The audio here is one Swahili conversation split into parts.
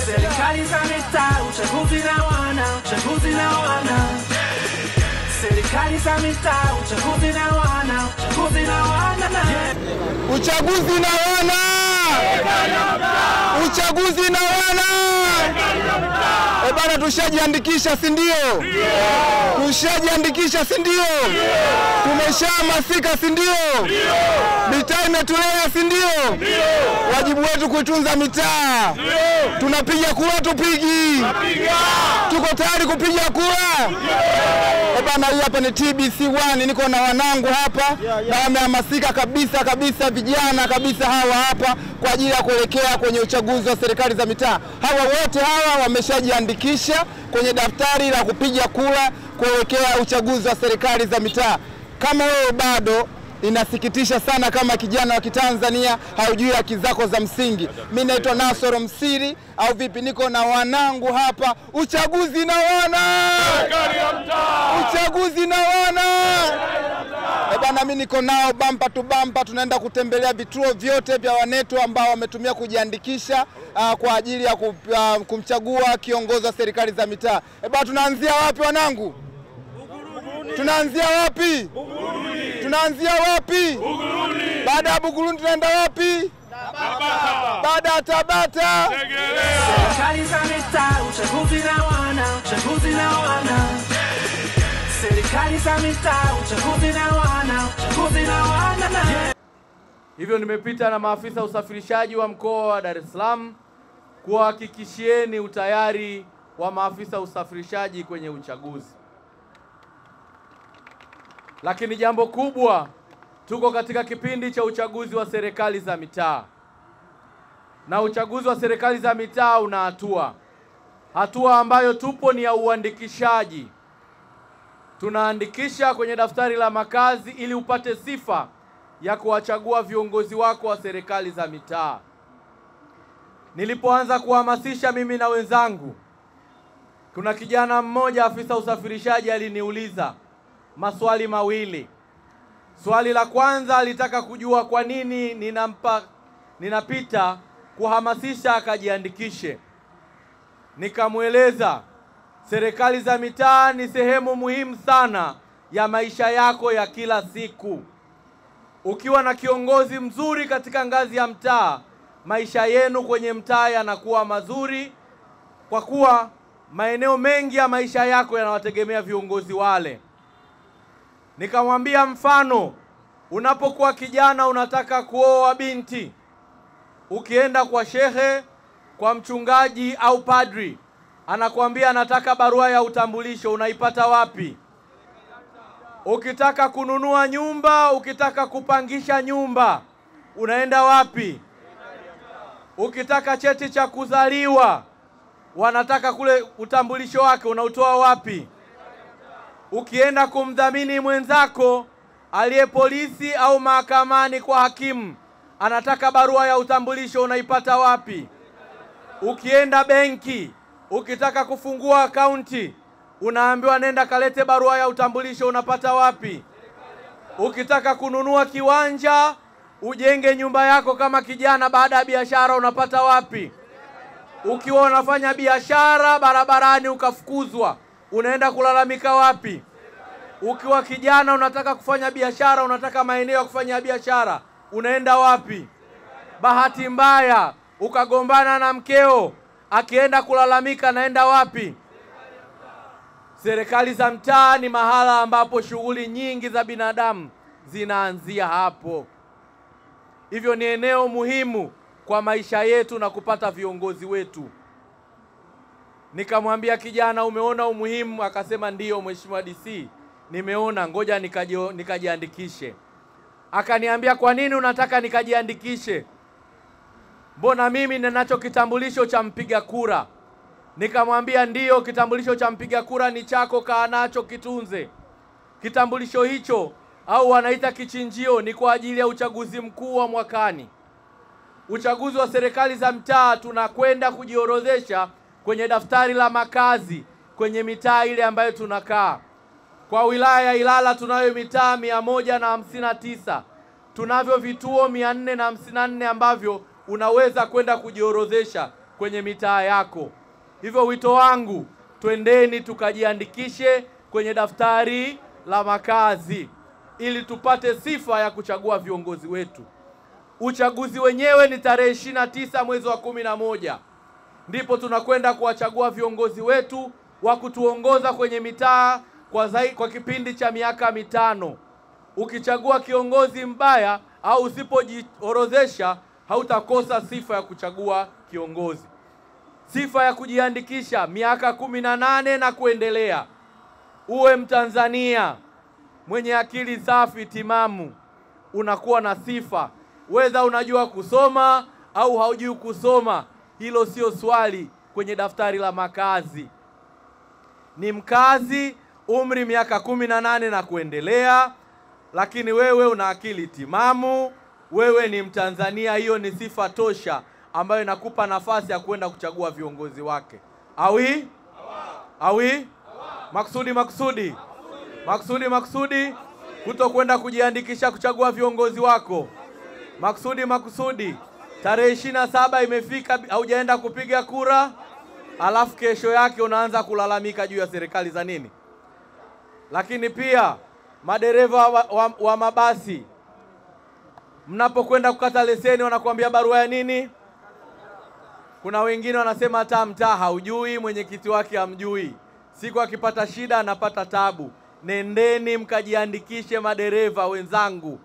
Serikali za mitaa, uchaguzi na wana, uchaguzi na wana. Serikali za mitaa, uchaguzi na wana, uchaguzi na wana. Uchaguzi na wana. Uchaguzi na wana. E bana, tushajiandikisha, si ndio? Tushajiandikisha, si ndio? Tumeshahamasika, si ndio? Mitaa imetulea, si ndio? Wajibu wetu kuitunza mitaa. Tunapiga kura, tupigi? Tuko tayari kupiga kura? E bana, hii hapa ni TBC1, niko na wanangu hapa na wamehamasika kabisa kabisa, vijana kabisa hawa hapa kwa ajili ya kuelekea kwenye uchaguzi wa serikali za mitaa. Hawa wote hawa wameshajiandikisha kwenye daftari la kupiga kura kuelekea uchaguzi wa serikali za mitaa. Kama wewe bado, inasikitisha sana kama kijana wa Kitanzania haujui haki zako za msingi. Mimi naitwa Nasoro Msiri au vipi, niko na wanangu hapa. Uchaguzi na wana. Uchaguzi na wana. E bana, mimi niko nao bampa tu bampa, tunaenda kutembelea vituo vyote vya wanetu ambao wametumia kujiandikisha kwa ajili ya kumchagua kiongozi wa serikali za mitaa. E bana, tunaanzia wapi wanangu? Tunaanzia wapi? Tunaanzia wapi? Buguruni. Baada ya Buguruni tunaenda wapi? Tabata. Baada ya Tabata. Serikali za mitaa, uchaguzi na wana, uchaguzi na wana. Serikali za mitaa, uchaguzi na wana, uchaguzi na wana. Hivyo nimepita na maafisa usafirishaji wa mkoa wa Dar es Salaam kuhakikishieni utayari wa maafisa usafirishaji kwenye uchaguzi. Lakini jambo kubwa, tuko katika kipindi cha uchaguzi wa serikali za mitaa. Na uchaguzi wa serikali za mitaa una hatua. Hatua ambayo tupo ni ya uandikishaji. Tunaandikisha kwenye daftari la makazi ili upate sifa ya kuwachagua viongozi wako wa serikali za mitaa. Nilipoanza kuhamasisha mimi na wenzangu, kuna kijana mmoja afisa usafirishaji aliniuliza maswali mawili. Swali la kwanza alitaka kujua kwa nini ninapita kuhamasisha akajiandikishe. Nikamweleza serikali za mitaa ni sehemu muhimu sana ya maisha yako ya kila siku. Ukiwa na kiongozi mzuri katika ngazi ya mtaa, maisha yenu kwenye mtaa yanakuwa mazuri, kwa kuwa maeneo mengi ya maisha yako yanawategemea viongozi wale. Nikamwambia mfano, unapokuwa kijana unataka kuoa binti, ukienda kwa shehe, kwa mchungaji au padri, anakuambia anataka barua ya utambulisho, unaipata wapi? Ukitaka kununua nyumba, ukitaka kupangisha nyumba, unaenda wapi? Ukitaka cheti cha kuzaliwa, wanataka kule utambulisho wake, unautoa wapi? Ukienda kumdhamini mwenzako aliye polisi au mahakamani kwa hakimu, anataka barua ya utambulisho, unaipata wapi? Ukienda benki, ukitaka kufungua akaunti, unaambiwa nenda kalete barua ya utambulisho, unapata wapi? Ukitaka kununua kiwanja, ujenge nyumba yako kama kijana baada ya biashara, unapata wapi? Ukiwa unafanya biashara barabarani ukafukuzwa, unaenda kulalamika wapi? Ukiwa kijana unataka kufanya biashara, unataka maeneo ya kufanya biashara, unaenda wapi? Bahati mbaya ukagombana na mkeo, akienda kulalamika naenda wapi? Serikali za mtaa ni mahala ambapo shughuli nyingi za binadamu zinaanzia hapo. Hivyo ni eneo muhimu kwa maisha yetu na kupata viongozi wetu. Nikamwambia kijana, umeona umuhimu? Akasema ndiyo Mheshimiwa DC, nimeona, ngoja nikajiandikishe. Akaniambia kwa nini unataka nikajiandikishe? Mbona mimi ninacho kitambulisho cha mpiga kura? Nikamwambia ndiyo, kitambulisho cha mpiga kura ni chako, kaa nacho, kitunze. Kitambulisho hicho au wanaita kichinjio ni kwa ajili ya uchaguzi mkuu wa mwakani. Uchaguzi wa serikali za mtaa tunakwenda kujiorodhesha kwenye daftari la makazi kwenye mitaa ile ambayo tunakaa. Kwa wilaya ya Ilala tunayo mitaa 159. Tunavyo vituo 454 ambavyo unaweza kwenda kujiorodhesha kwenye mitaa yako. Hivyo wito wangu, twendeni tukajiandikishe kwenye daftari la makazi ili tupate sifa ya kuchagua viongozi wetu. Uchaguzi wenyewe ni tarehe 29 mwezi wa 11. Ndipo tunakwenda kuwachagua viongozi wetu wa kutuongoza kwenye mitaa kwa kipindi cha miaka 5. Ukichagua kiongozi mbaya au usipojiorodhesha, hautakosa sifa ya kuchagua kiongozi. Sifa ya kujiandikisha miaka 18 na kuendelea. Uwe Mtanzania mwenye akili safi timamu, unakuwa na sifa. Weza unajua kusoma au haujui kusoma, hilo sio swali kwenye daftari la makazi. Ni mkazi, umri miaka 18 na kuendelea, lakini wewe una akili timamu, wewe ni Mtanzania. Hiyo ni sifa tosha ambayo inakupa nafasi ya kwenda kuchagua viongozi wake. Awi? Awi? Maksudi, maksudi. Maksudi, maksudi. Kutokwenda kujiandikisha kuchagua viongozi wako. Maksudi, maksudi. Tarehe 27 imefika, haujaenda kupiga kura, alafu kesho yake unaanza kulalamika juu ya serikali za nini? Lakini pia madereva wa mabasi, mnapokwenda kukata leseni wanakuambia barua ya nini? Kuna wengine wanasema hata mtaa haujui, mwenyekiti wake hamjui. Siku akipata shida anapata tabu. Nendeni mkajiandikishe madereva wenzangu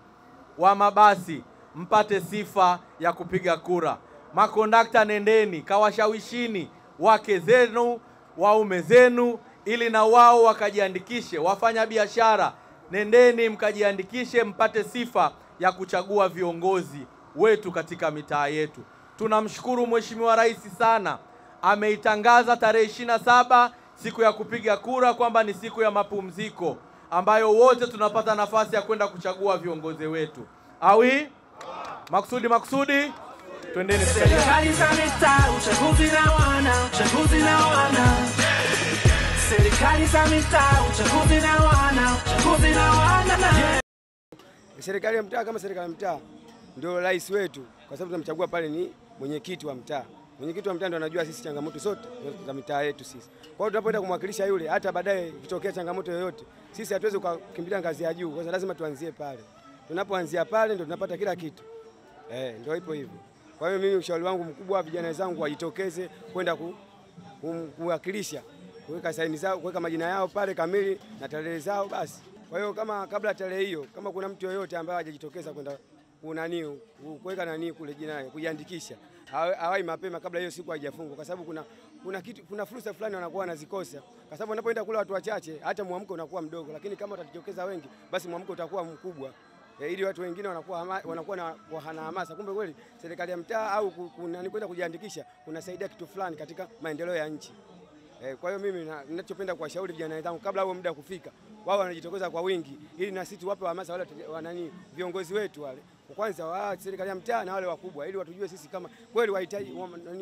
wa mabasi, mpate sifa ya kupiga kura. Makondakta nendeni, kawashawishini wake zenu, waume zenu, ili na wao wakajiandikishe. Wafanya biashara, nendeni mkajiandikishe mpate sifa ya kuchagua viongozi wetu katika mitaa yetu. Tunamshukuru Mheshimiwa Rais sana. Ameitangaza tarehe 27 siku ya kupiga kura kwamba ni siku ya mapumziko ambayo wote tunapata nafasi ya kwenda kuchagua viongozi wetu. Awi? Maksudi, maksudi. Twendeni. Serikali za mitaa, uchaguzi na wana, uchaguzi na wana. Serikali za mitaa, uchaguzi na wana, uchaguzi na wana. Serikali ya mtaa kama serikali ya mtaa ndio rais wetu, kwa sababu tunamchagua pale ni mwenyekiti wa mtaa. Mwenyekiti wa mtaa ndio anajua sisi changamoto zote za mitaa yetu sisi. Kwa hiyo tunapoenda kumwakilisha yule, hata baadaye ikitokea changamoto yoyote, sisi hatuwezi kukimbilia ngazi ya juu, kwa sababu lazima tuanzie pale. Tunapoanzia pale ndio tunapata kila kitu. Ndio ipo hivyo. Kwa hiyo mimi ushauri wangu mkubwa, vijana wenzangu wajitokeze kwenda kuwakilisha, kuweka saini zao, kuweka majina yao pale kamili na tarehe zao basi. Kwa hiyo kama kabla tarehe hiyo, kama kuna mtu yoyote ambaye hajajitokeza kwenda kuweka nani kule jina kujiandikisha, awai mapema kabla hiyo siku haijafungwa, kwa sababu kuna kitu, kuna fursa fulani wanakuwa wanazikosa. Kwa sababu wanapoenda kule watu wachache, hata mwamko unakuwa mdogo, lakini kama watajitokeza wengi, basi mwamko utakuwa mkubwa. Ili watu wengine wanakuwa na hamasa. Kumbe kweli serikali ya mtaa au kwenda kujiandikisha kunasaidia kitu fulani katika maendeleo ya nchi. Kwa hiyo mimi ninachopenda kuwashauri vijana wenzangu, kabla huo muda kufika, wao wanajitokeza kwa wingi ili na sisi tuwape hamasa wale wanani viongozi wetu wale. Kwanza wa serikali ya mtaa na wale wakubwa, ili watujue sisi kama kweli wahitaji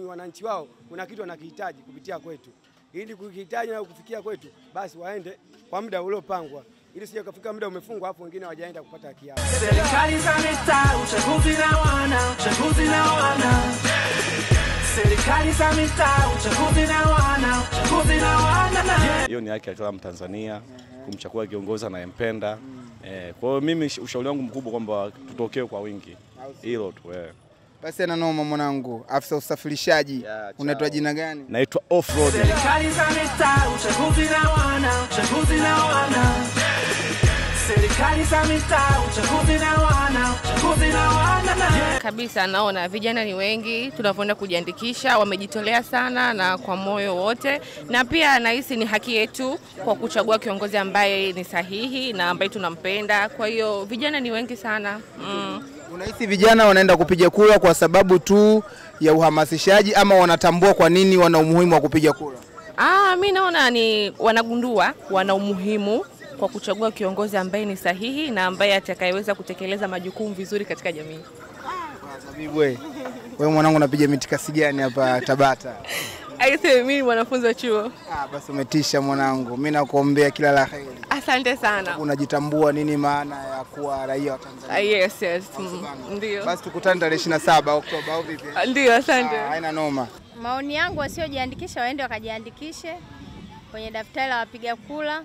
wananchi wao kuna kitu wanakihitaji kupitia kwetu. Ili kukihitaji na kufikia kwetu, basi waende kwa muda uliopangwa, ili sije kufika muda umefungwa hapo wengine hawajaenda kupata haki yao. Serikali za mitaa, uchaguzi na wana, uchaguzi na wana. Serikali za mitaa, uchaguzi na wana, uchaguzi na wana. Hiyo ni haki ya kila Mtanzania kumchagua kiongozi anayempenda. Kwa hiyo mimi ushauri wangu mkubwa kwamba tutokee kwa wingi. Hilo tu. Basi ana noma mwanangu, afisa usafirishaji. Unaitwa jina gani? Naitwa Offroad. Serikali za mitaa, uchaguzi na wana, uchaguzi na wana. Serikali za mitaa, uchaguzi na wana, uchaguzi na wana. Kabisa naona vijana ni wengi tunapoenda kujiandikisha, wamejitolea sana na kwa moyo wote, na pia nahisi ni haki yetu kwa kuchagua kiongozi ambaye ni sahihi na ambaye tunampenda. Kwa hiyo vijana ni wengi sana. Unahisi vijana wanaenda kupiga kura kwa sababu tu ya uhamasishaji ama wanatambua kwa nini wana umuhimu wa kupiga kura? Mimi naona ni wanagundua wana umuhimu kwa kuchagua kiongozi ambaye ni sahihi na ambaye atakayeweza kutekeleza majukumu vizuri katika jamii. Zabibu wewe mwanangu unapiga mitikasi gani hapa Tabata? Aise, mimi ni mwanafunzi wa chuo. Basi umetisha mwanangu. Mimi nakuombea kila la heri. Asante sana. Unajitambua nini maana ya kuwa raia wa Tanzania? Yes, yes. Ndio. Basi tukutane tarehe 27 Oktoba au vipi? Ndio, asante. Haina noma. Maoni yangu, wasiojiandikisha waende wakajiandikishe kwenye daftari la wapiga kura,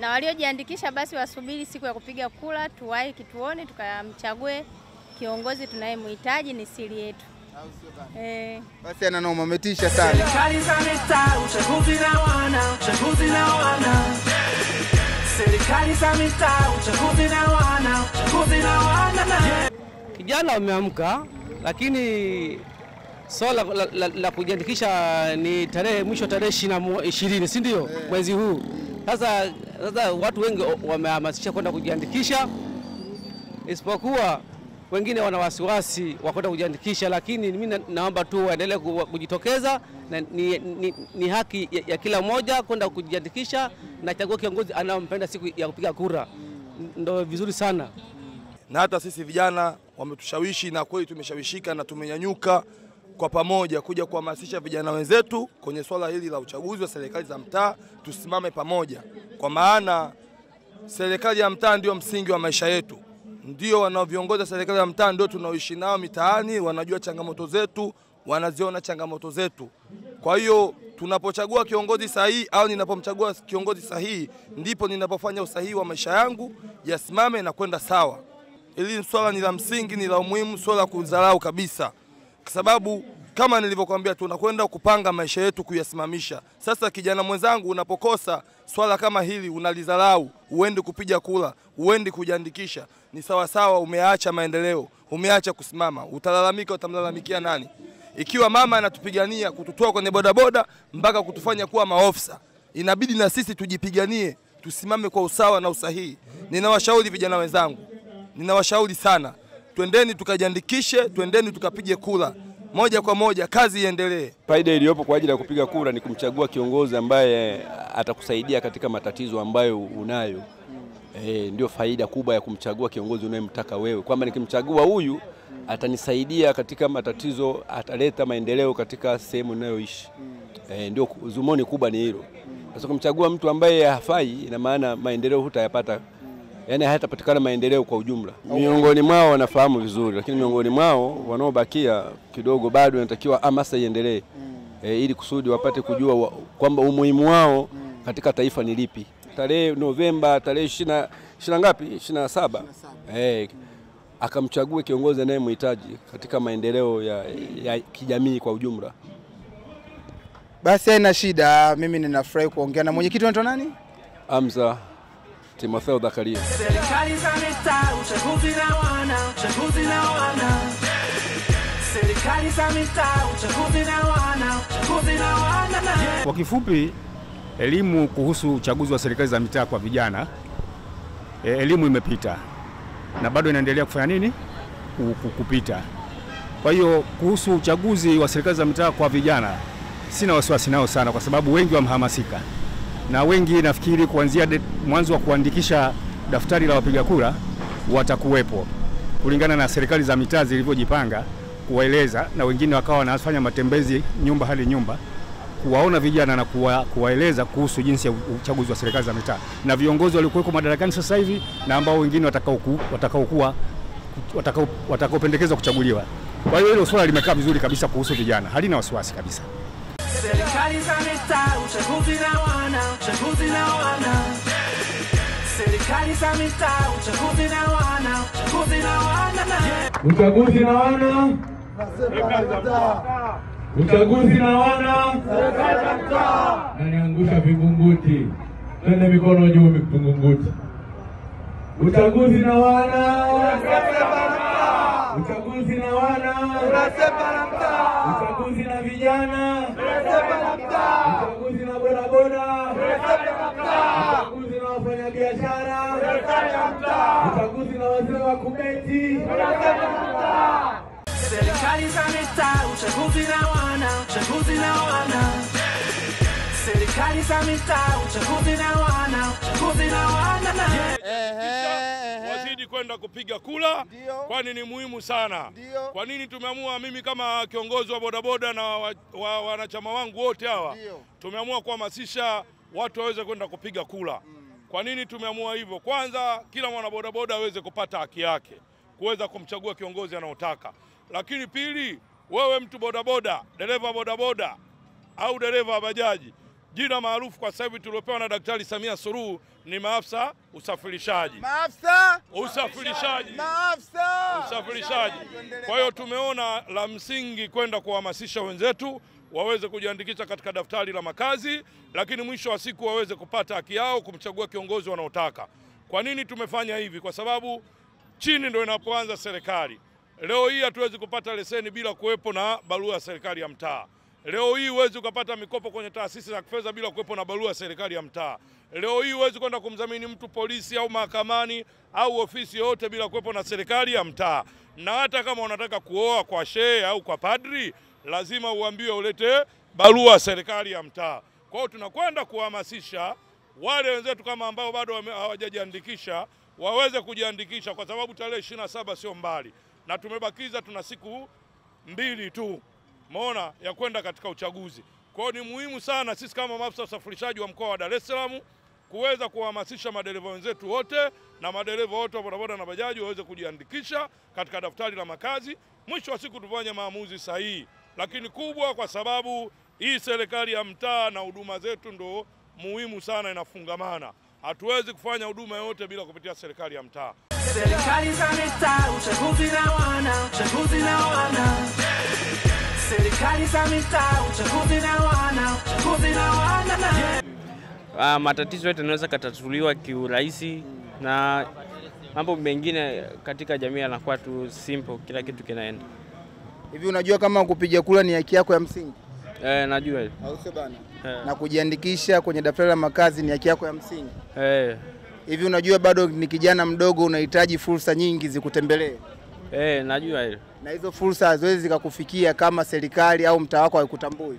na waliojiandikisha basi wasubiri siku ya kupiga kura, tuwahi kituoni tukamchague kiongozi tunayemhitaji, ni siri yetu. Basi ana noma, umetisha sana. Serikali za mitaa, uchaguzi na wana, uchaguzi na wana. Serikali za mitaa, uchaguzi na wana, uchaguzi na wana. Kijana wameamka, lakini swala la kujiandikisha ni tarehe mwisho, tarehe 20, si ndio? Mwezi huu. Sasa watu wengi wamehamasisha kwenda kujiandikisha, isipokuwa wengine wana wasiwasi wa kwenda kujiandikisha, lakini mimi naomba tu waendelee kujitokeza, na ni haki ya kila mmoja kwenda kujiandikisha na chagua kiongozi anayompenda siku ya kupiga kura. Ndio vizuri sana. Na hata sisi vijana wametushawishi na kweli tumeshawishika na tumenyanyuka kwa pamoja kuja kuhamasisha vijana wenzetu kwenye swala hili la uchaguzi wa serikali za mtaa. Tusimame pamoja, kwa maana serikali ya mtaa ndio msingi wa maisha yetu. Ndio wanaoviongoza serikali ya mtaa, ndio tunaoishi nao mitaani, wanajua changamoto zetu, wanaziona changamoto zetu. Kwa hiyo tunapochagua kiongozi sahihi, au ninapomchagua kiongozi sahihi, ndipo ninapofanya usahihi wa maisha yangu yasimame na kwenda sawa. Hili swala ni la msingi, ni la umuhimu, swala la kudharau kabisa. Kwa sababu kama nilivyokuambia, tunakwenda kupanga maisha yetu kuyasimamisha. Sasa kijana mwenzangu, unapokosa swala kama hili unalidharau, uende kupiga kura, uende kujiandikisha, ni sawa sawa umeacha maendeleo, umeacha kusimama. Utalalamika, utamlalamikia nani? Ikiwa mama anatupigania kututoa kwenye bodaboda mpaka kutufanya kuwa maofisa, inabidi na sisi tujipiganie, tusimame kwa usawa na usahihi. Ninawashauri vijana wenzangu, ninawashauri sana, twendeni tukajiandikishe, twendeni tukapige kura moja kwa moja, kazi iendelee. Faida iliyopo kwa ajili ya kupiga kura ni kumchagua kiongozi ambaye atakusaidia katika matatizo ambayo unayo. Ndio faida kubwa ya kumchagua kiongozi unayemtaka wewe, kwamba nikimchagua huyu atanisaidia katika matatizo, ataleta maendeleo katika sehemu ninayoishi. Ndio dhumuni kubwa ni hilo. Sasa kumchagua mtu ambaye hafai, ina maana maendeleo hutayapata. Yaani hayatapatikana maendeleo kwa ujumla. Miongoni mwao wanafahamu vizuri, lakini miongoni mwao wanaobakia kidogo bado inatakiwa hamasa iendelee, ili kusudi wapate kujua kwamba umuhimu wao katika taifa ni lipi. Tarehe Novemba tarehe 20 ngapi? 27. Akamchague kiongozi anayemhitaji katika maendeleo ya kijamii kwa ujumla. Basi haina shida, mimi ninafurahi kuongea na mwenyekiti. Unaitwa nani? Hamza Timotheo Zakaria. Serikali za mitaa, uchaguzi na wana, uchaguzi na wana. Serikali za mitaa, uchaguzi na wana, uchaguzi na wana. Kwa kifupi, elimu kuhusu uchaguzi wa serikali za mitaa kwa vijana, elimu imepita na bado inaendelea kufanya nini? Kupita. Kwa hiyo kuhusu uchaguzi wa serikali za mitaa kwa vijana sina wasiwasi nao sana, kwa sababu wengi wamehamasika. Na wengi nafikiri kuanzia mwanzo wa kuandikisha daftari la wapiga kura watakuwepo, kulingana na serikali za mitaa zilivyojipanga kuwaeleza, na wengine wakawa wanafanya matembezi nyumba hadi nyumba kuwaona vijana na kuwaeleza kuhusu jinsi ya uchaguzi wa serikali za mitaa na viongozi waliokuwa madarakani sasa hivi na ambao wengine watakaopendekezwa kuchaguliwa. Kwa hiyo hilo swala limekaa vizuri kabisa kuhusu vijana, halina wasiwasi kabisa. Serikali za mitaa, uchaguzi na wana, uchaguzi na wana. Serikali za mitaa, uchaguzi na wana, uchaguzi na wana. Uchaguzi na wana, uchaguzi na wana. Naniangusha vingunguti. Twende mikono juu vingunguti. Uchaguzi na wana, uchaguzi na wana, uchaguzi na vijana, uchaguzi na bodaboda, uchaguzi na wafanyabiashara, uchaguzi na wazee wa kubeti. Serikali za mitaa, uchaguzi na wana, uchaguzi na wana. Serikali za mitaa, uchaguzi na wana, uchaguzi na wana. Wazidi kwenda kupiga kura, kwani ni muhimu sana. Kwa nini tumeamua, mimi kama kiongozi wa bodaboda na wanachama wangu wote hawa, tumeamua kuhamasisha watu waweze kwenda kupiga kura. Kwa nini tumeamua hivyo? Kwanza, kila mwana bodaboda aweze kupata haki yake, kuweza kumchagua kiongozi anaotaka. Lakini pili, Wewe mtu bodaboda, dereva bodaboda au dereva wa bajaji, jina maarufu kwa sasa hivi tuliopewa na Daktari Samia Suluhu ni maafisa usafirishaji. Maafisa usafirishaji. Maafisa usafirishaji. Kwa hiyo tumeona la msingi kwenda kuhamasisha wenzetu waweze kujiandikisha katika daftari la makazi, lakini mwisho wa siku waweze kupata haki yao kumchagua kiongozi wanaotaka. Kwa nini tumefanya hivi? Kwa sababu chini ndio inapoanza serikali. Leo hii hatuwezi kupata leseni bila kuwepo na barua ya serikali ya mtaa. Leo hii huwezi kupata mikopo kwenye taasisi za kifedha bila kuwepo na barua ya serikali ya mtaa. Leo hii huwezi kwenda kumdhamini mtu polisi au mahakamani au ofisi yoyote bila kuwepo na serikali ya mtaa. Na hata kama unataka kuoa kwa shehe au kwa padri, lazima uambiwe ulete barua ya serikali ya mtaa. Kwa hiyo tunakwenda kuhamasisha wale wenzetu kama ambao bado hawajajiandikisha waweze kujiandikisha, kwa sababu tarehe 27 sio mbali, na tumebakiza tuna siku 2 tu umeona ya kwenda katika uchaguzi. Kwa hiyo ni muhimu sana sisi kama maafisa usafirishaji wa mkoa wa Dar es Salaam kuweza kuhamasisha madereva wenzetu wote na madereva wote wa bodaboda na bajaji waweze kujiandikisha katika daftari la makazi. Mwisho wa siku tufanye maamuzi sahihi, lakini kubwa, kwa sababu hii serikali ya mtaa na huduma zetu ndo muhimu sana, inafungamana. Hatuwezi kufanya huduma yote bila kupitia serikali ya mtaa. Serikali za mitaa, uchaguzi na wana, uchaguzi na wana. Serikali za mitaa, uchaguzi na wana, uchaguzi na wana. Matatizo yote yanaweza kutatuliwa kiurahisi na mambo mengine katika jamii yanakuwa tu simple, kila kitu kinaenda. Hivi unajua kama kupiga kura ni haki yako ya msingi? Najua. Au sio bana? Na kujiandikisha kwenye daftari la makazi ni haki yako ya msingi. Hivi unajua bado ni kijana mdogo, unahitaji fursa nyingi zikutembelee. Najua hilo. Na hizo fursa haziwezi zikakufikia kama serikali au mtaa wako haikutambui.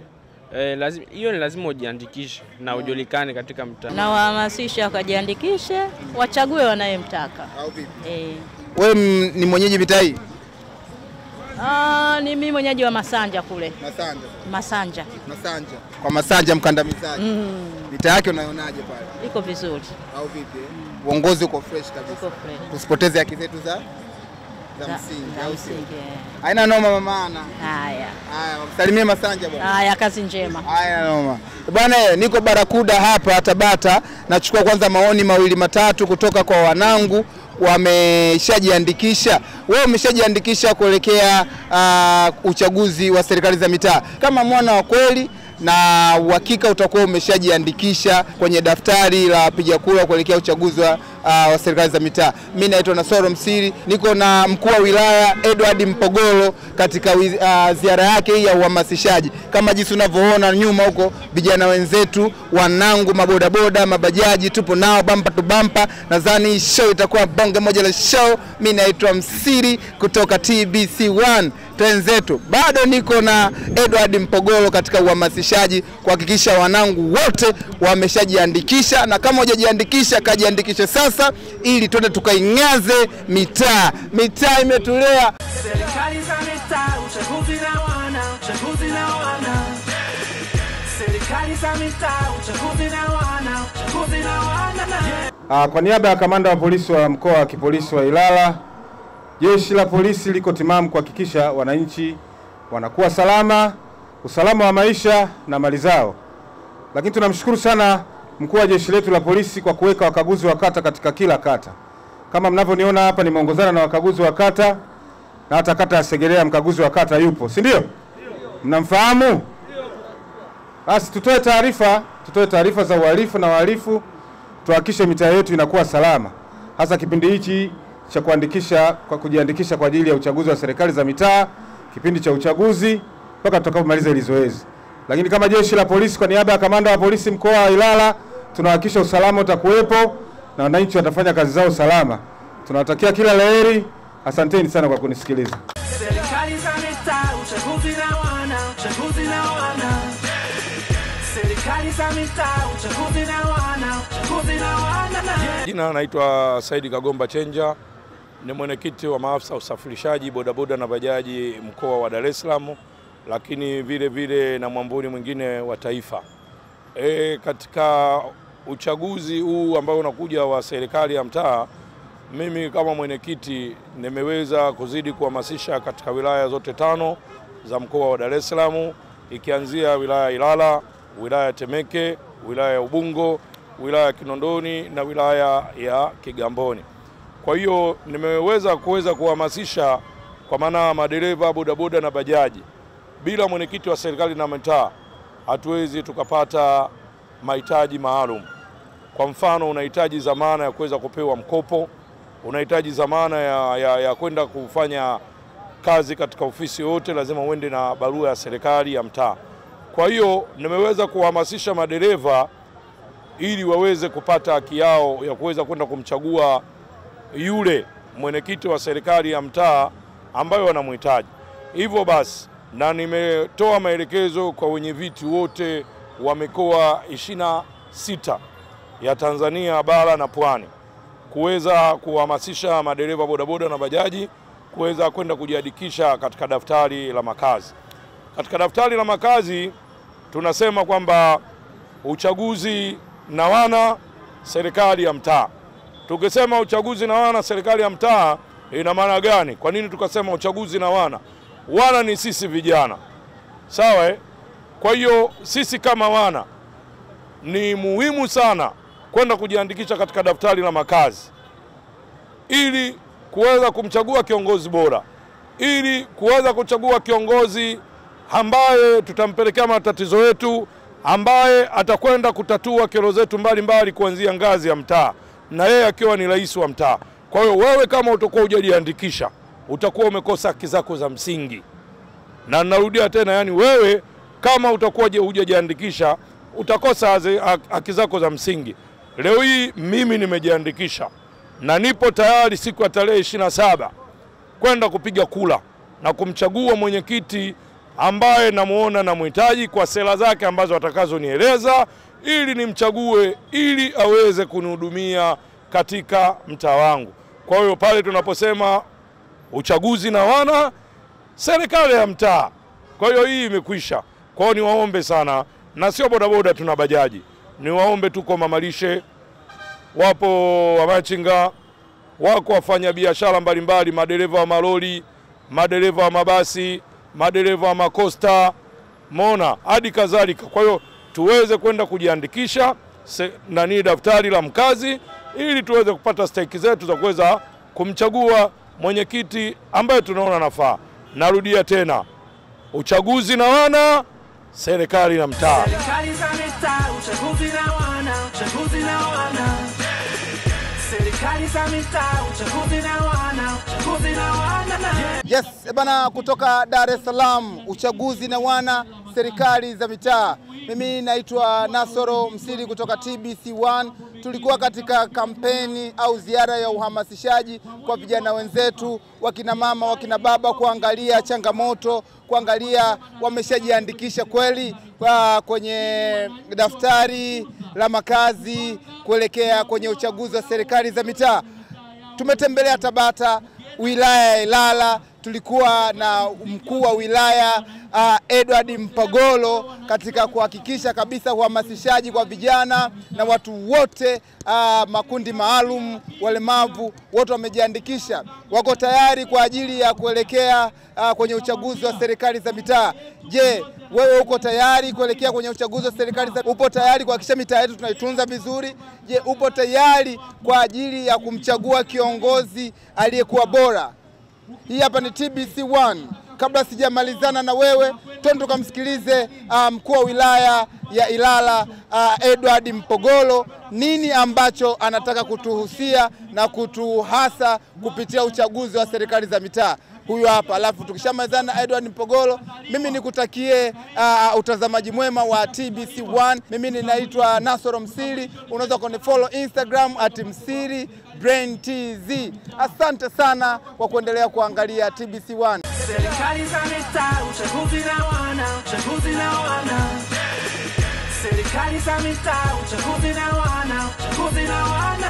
Lazima hiyo ni lazima ujiandikishe na ujulikane katika mtaa. Na wahamasisha wakajiandikishe, wachague wanayemtaka. Au vipi? Wewe ni mwenyeji mitaa hii? Ni mimi mwenyeji wa Masanja kule. Masanja. Masanja. Masanja. Kwa Masanja mkandamizaji. Mitaa yake unaionaje pale? Iko vizuri. Au vipi? Uongozi uko fresh kabisa. Uko fresh. Tusipoteze haki zetu za msingi, au sio? Haina noma mama ana. Haya. Haya, msalimie Masanja bwana. Haya, kazi njema. Haya noma. Bwana, niko Barakuda hapa Tabata, nachukua kwanza maoni mawili matatu kutoka kwa wanangu wameshajiandikisha. Wewe umeshajiandikisha kuelekea uchaguzi wa serikali za mitaa. Kama mwana wa kweli na uhakika utakuwa umeshajiandikisha kwenye daftari la wapiga kura kuelekea uchaguzi wa serikali za mitaa. Mimi naitwa Nasoro Msiri, niko na mkuu wa wilaya Edward Mpogolo katika ziara yake hii ya uhamasishaji. Kama jinsi unavyoona nyuma huko, vijana wenzetu, wanangu, mabodaboda, mabajaji, tupo nao bumper to bumper. Nadhani show itakuwa bonge moja la show. Mimi naitwa Msiri kutoka TBC1. Twenzetu. Bado niko na Edward Mpogolo katika uhamasishaji kuhakikisha wanangu wote wameshajiandikisha, na kama hujajiandikisha kajiandikishe sasa ili twende tukaingaze mitaa. Mitaa imetulea. Serikali za mitaa, uchaguzi na wana, uchaguzi na wana. Serikali za mitaa, uchaguzi na wana, uchaguzi na wana. Kwa niaba ya kamanda wa polisi wa mkoa wa kipolisi wa Ilala, jeshi la polisi liko timamu kuhakikisha wananchi wanakuwa salama, usalama wa maisha na mali zao. Lakini tunamshukuru sana mkuu wa jeshi letu la polisi kwa kuweka wakaguzi wa kata katika kila kata. Kama mnavyoniona hapa nimeongozana na wakaguzi wa kata, na hata kata ya Segerea mkaguzi wa kata yupo, si ndio? Mnamfahamu? Basi tutoe taarifa za uhalifu na wahalifu, tuhakikishe mitaa yetu inakuwa salama. Hasa kipindi hichi cha kuandikisha kwa kujiandikisha kwa ajili ya uchaguzi wa serikali za mitaa, kipindi cha uchaguzi mpaka tutakapomaliza hili zoezi. Lakini kama jeshi la polisi, kwa niaba ya kamanda wa polisi mkoa wa Ilala, tunahakikisha usalama utakuwepo na wananchi watafanya kazi zao salama. Tunawatakia kila laheri. Asanteni sana kwa kunisikiliza. Serikali za mitaa, uchaguzi na wana, uchaguzi na wana. Serikali za mitaa, uchaguzi na wana, uchaguzi na wana. Jina naitwa Saidi Kagomba Chenja, ni mwenyekiti wa maafisa usafirishaji bodaboda na bajaji mkoa wa Dar es Salaam, lakini vile vile na mwambuni mwingine wa taifa. Katika uchaguzi huu ambao unakuja wa serikali ya mtaa, mimi kama mwenyekiti nimeweza kuzidi kuhamasisha katika wilaya zote 5 za mkoa wa Dar es Salaam, ikianzia wilaya ya Ilala, wilaya ya Temeke, wilaya ya Ubungo, wilaya ya Kinondoni na wilaya ya Kigamboni. Kwa hiyo nimeweza kuweza kuhamasisha kwa maana madereva bodaboda na bajaji, bila mwenyekiti wa serikali na mitaa hatuwezi tukapata mahitaji maalum. Kwa mfano, unahitaji dhamana ya kuweza kupewa mkopo, unahitaji dhamana ya kwenda kufanya kazi katika ofisi yote, lazima uende na barua ya serikali ya mtaa. Kwa hiyo nimeweza kuhamasisha madereva ili waweze kupata haki yao ya kuweza kwenda kumchagua yule mwenyekiti wa serikali ya mtaa ambayo wanamhitaji. Hivyo basi, na nimetoa maelekezo kwa wenye viti wote wa mikoa 26 ya Tanzania bara na pwani kuweza kuhamasisha madereva bodaboda na bajaji kuweza kwenda kujiandikisha katika daftari la makazi. Katika daftari la makazi tunasema kwamba uchaguzi na wana serikali ya mtaa. Tukisema uchaguzi na wana serikali ya mtaa ina maana gani? Kwa nini tukasema uchaguzi na wana? Wana ni sisi vijana. Sawa eh? Kwa hiyo sisi kama wana ni muhimu sana kwenda kujiandikisha katika daftari la makazi ili kuweza kumchagua kiongozi bora, ili kuweza kuchagua kiongozi ambaye tutampelekea matatizo yetu, ambaye atakwenda kutatua kero zetu mbalimbali kuanzia ngazi ya mtaa, na yeye akiwa ni rais wa mtaa. Kwa hiyo wewe kama utakuwa hujajiandikisha utakuwa umekosa haki zako za msingi. Na narudia tena, yani wewe kama utakuwa hujajiandikisha utakosa haki zako za msingi. Leo hii mimi nimejiandikisha na nipo tayari siku ya tarehe 27 kwenda kupiga kula na kumchagua mwenyekiti ambaye namuona na muhitaji kwa sera zake ambazo atakazonieleza, ili nimchague ili aweze kunihudumia katika mtaa wangu. Kwa hiyo pale tunaposema uchaguzi na wana serikali ya mtaa, kwa hiyo hii imekwisha. Kwa hiyo niwaombe sana, na sio bodaboda, tuna bajaji. Niwaombe, tuko mamalishe, wapo wamachinga, wako wafanya biashara mbalimbali, madereva wa malori, madereva wa mabasi, madereva wa makosta, mona hadi kadhalika. Kwa hiyo tuweze kwenda kujiandikisha nani daftari la mkazi ili tuweze kupata stake zetu za kuweza kumchagua mwenyekiti ambaye tunaona nafaa. Narudia tena, uchaguzi na wana serikali na mtaa. Serikali za mitaa, uchaguzi na wana, uchaguzi na wana. Serikali za mitaa, uchaguzi na wana, uchaguzi na wana. Yes, bana, kutoka Dar es Salaam, uchaguzi na wana serikali za mitaa. Mimi naitwa Nasoro Msiri kutoka TBC1. Tulikuwa katika kampeni au ziara ya uhamasishaji kwa vijana wenzetu, wakina mama, wakina baba, kuangalia changamoto, kuangalia wameshajiandikisha kweli kwenye daftari la makazi kuelekea kwenye uchaguzi wa serikali za mitaa. Tumetembelea Tabata, wilaya ya Ilala. Tulikuwa na mkuu wa wilaya Edward Mpogolo katika kuhakikisha kabisa uhamasishaji kwa vijana na watu wote, makundi maalum, walemavu wote wamejiandikisha, wako tayari kwa ajili ya kuelekea kwenye uchaguzi wa serikali za mitaa. Je, wewe uko tayari kuelekea kwenye uchaguzi wa serikali za? Upo tayari kuhakikisha mitaa yetu tunaitunza vizuri? Je, upo tayari kwa ajili ya kumchagua kiongozi aliyekuwa bora? Hii hapa ni TBC1. Kabla sijamalizana na wewe, twende tukamsikilize mkuu wa wilaya ya Ilala Edward Mpogolo, nini ambacho anataka kutuhusia na kutuhasa kupitia uchaguzi wa serikali za mitaa. Huyu hapa. Alafu tukishamalizana na Edward Mpogolo, mimi nikutakie utazamaji mwema wa TBC1. Mimi ninaitwa Nasoro Msiri. Unaweza kunifollow Instagram @MsiriBrainTZ. Asante sana kwa kuendelea kuangalia TBC1. Serikali za mitaa, uchaguzi na wana, uchaguzi na wana. Serikali za mitaa, uchaguzi na wana, uchaguzi na wana.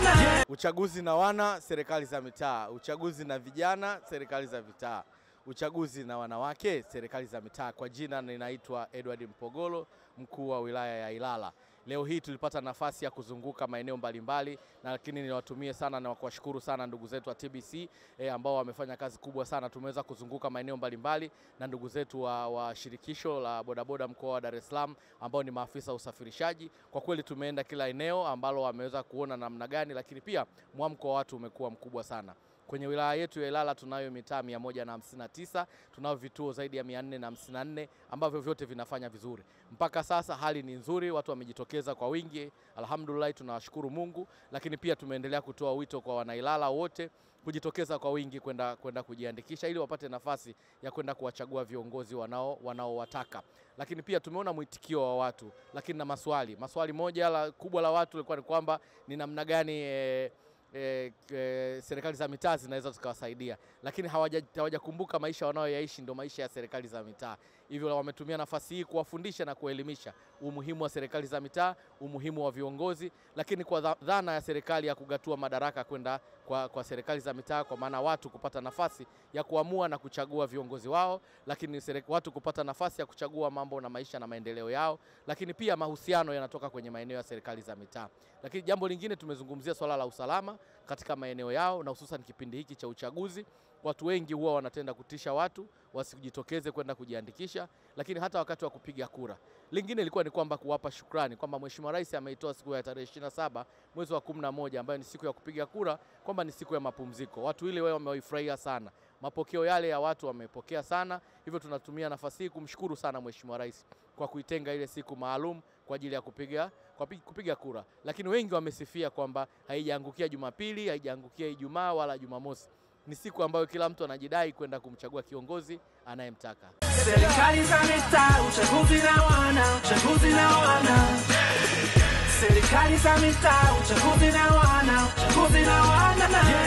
Uchaguzi na wana serikali za mitaa, uchaguzi na vijana serikali za mitaa, uchaguzi na wanawake serikali za mitaa. Kwa jina ninaitwa Edward Mpogolo, mkuu wa wilaya ya Ilala. Leo hii tulipata nafasi ya kuzunguka maeneo mbalimbali, na lakini niwatumie sana na kuwashukuru sana ndugu zetu wa TBC ambao wamefanya kazi kubwa sana. Tumeweza kuzunguka maeneo mbalimbali na ndugu zetu wa shirikisho la bodaboda mkoa wa Dar es Salaam ambao ni maafisa usafirishaji. Kwa kweli tumeenda kila eneo ambalo wameweza kuona namna gani, lakini pia mwamko wa watu umekuwa mkubwa sana. Kwenye wilaya yetu ya Ilala tunayo mitaa 159, tunao vituo zaidi ya 454 ambavyo vyote vinafanya vizuri. Mpaka sasa hali ni nzuri, watu wamejitokeza kwa wingi. Alhamdulillah, tunawashukuru Mungu, lakini pia tumeendelea kutoa wito kwa wanailala wote kujitokeza kwa wingi kwenda kujiandikisha ili wapate nafasi ya kwenda kuwachagua viongozi wanaowataka. Lakini pia tumeona mwitikio wa watu, lakini na maswali. Maswali moja kubwa la watu lilikuwa ni kwamba ni namna gani serikali za mitaa zinaweza zikawasaidia, lakini hawajakumbuka maisha wanayoyaishi ndio maisha ya serikali za mitaa. Hivyo wametumia nafasi hii kuwafundisha na kuelimisha umuhimu wa serikali za mitaa, umuhimu wa viongozi, lakini kwa dhana ya serikali ya kugatua madaraka kwenda kwa serikali za mitaa, kwa maana watu kupata nafasi ya kuamua na kuchagua viongozi wao, lakini watu kupata nafasi ya kuchagua mambo na maisha na maendeleo yao, lakini pia mahusiano yanatoka kwenye maeneo ya serikali za mitaa. Lakini jambo lingine tumezungumzia swala la usalama katika maeneo yao, na hususan kipindi hiki cha uchaguzi watu wengi huwa wanatenda kutisha watu wasijitokeze kwenda kujiandikisha, lakini hata wakati wa kupiga kura. Lingine ilikuwa ni kwamba kuwapa shukrani kwamba Mheshimiwa Rais ameitoa siku ya tarehe 27 mwezi wa 11 ambayo ni siku ya kupiga kura kwamba ni siku ya mapumziko. Watu ile wao wameifurahia sana. Mapokeo yale ya watu wamepokea sana. Hivyo tunatumia nafasi hii kumshukuru sana Mheshimiwa Rais kwa kuitenga ile siku maalum kwa ajili ya kupiga kura. Lakini wengi wamesifia kwamba haijaangukia Jumapili, haijaangukia Ijumaa wala Jumamosi. Ni siku ambayo kila mtu anajidai kwenda kumchagua kiongozi anayemtaka. Serikali za mitaa, uchaguzi na wana, uchaguzi na wana. Serikali za mitaa, uchaguzi na wana, uchaguzi na wana.